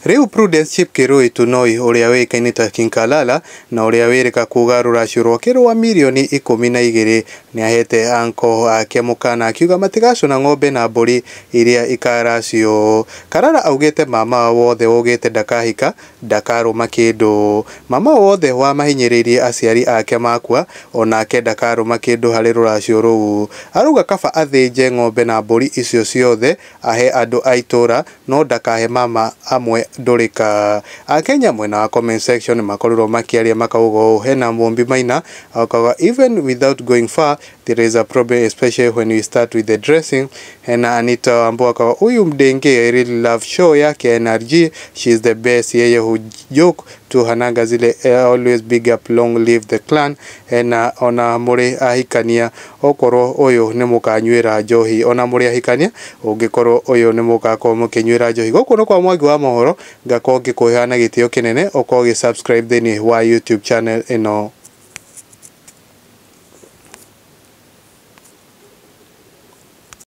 Rĩu Prudence Chepkirui Tunoi ũrĩa ũĩkaine ta King Kalala na ũrĩa wĩrĩga kuga rũracio rwake rwa mirioni 12 nĩahete anko ake mũkana akiuga matigacũna ng'ombe na mbũri iria ikaracio. Kalala augĩte mama wothe waugĩte ndakahika ndakarũma kĩndũ. Mama wothe wamahinyĩrĩirie aciari ake makua onake ndakarũma kĩndũ harĩ rũracio rũu. Arauga kaba athĩnje ng'ombe na mbũri icio ciothe ahe andũ a itũra no ndakahe mama amwe ndũrĩka. Akenya mwena wa comment section makorirwo makĩaria makauga ũũ, hena Mumbi Maina akauga, "Even without going far, there is a problem, especially when we start with the dressing." Hena Anita Wambua akauga, "Huyu mdenge, I really love show yake NRG, she is the best, yeye hujoke tu, hananga zile, always big up, long live the clan." Hena ona mũrĩ ahikania okorwo ũyũ nĩ mũkanyuĩra njohi, ona mũrĩ ahikania ũngĩkorwo ũyũ nĩ mũgakorwo mũkĩnyuĩra njohi. Gũkũ nĩ kwa Mwangi wa Mohoro, ngakorwo ngĩkũhe na gĩtĩo kĩnene ũkorwo ũgĩ subscribe thĩinĩ wa YouTube channel ĩno.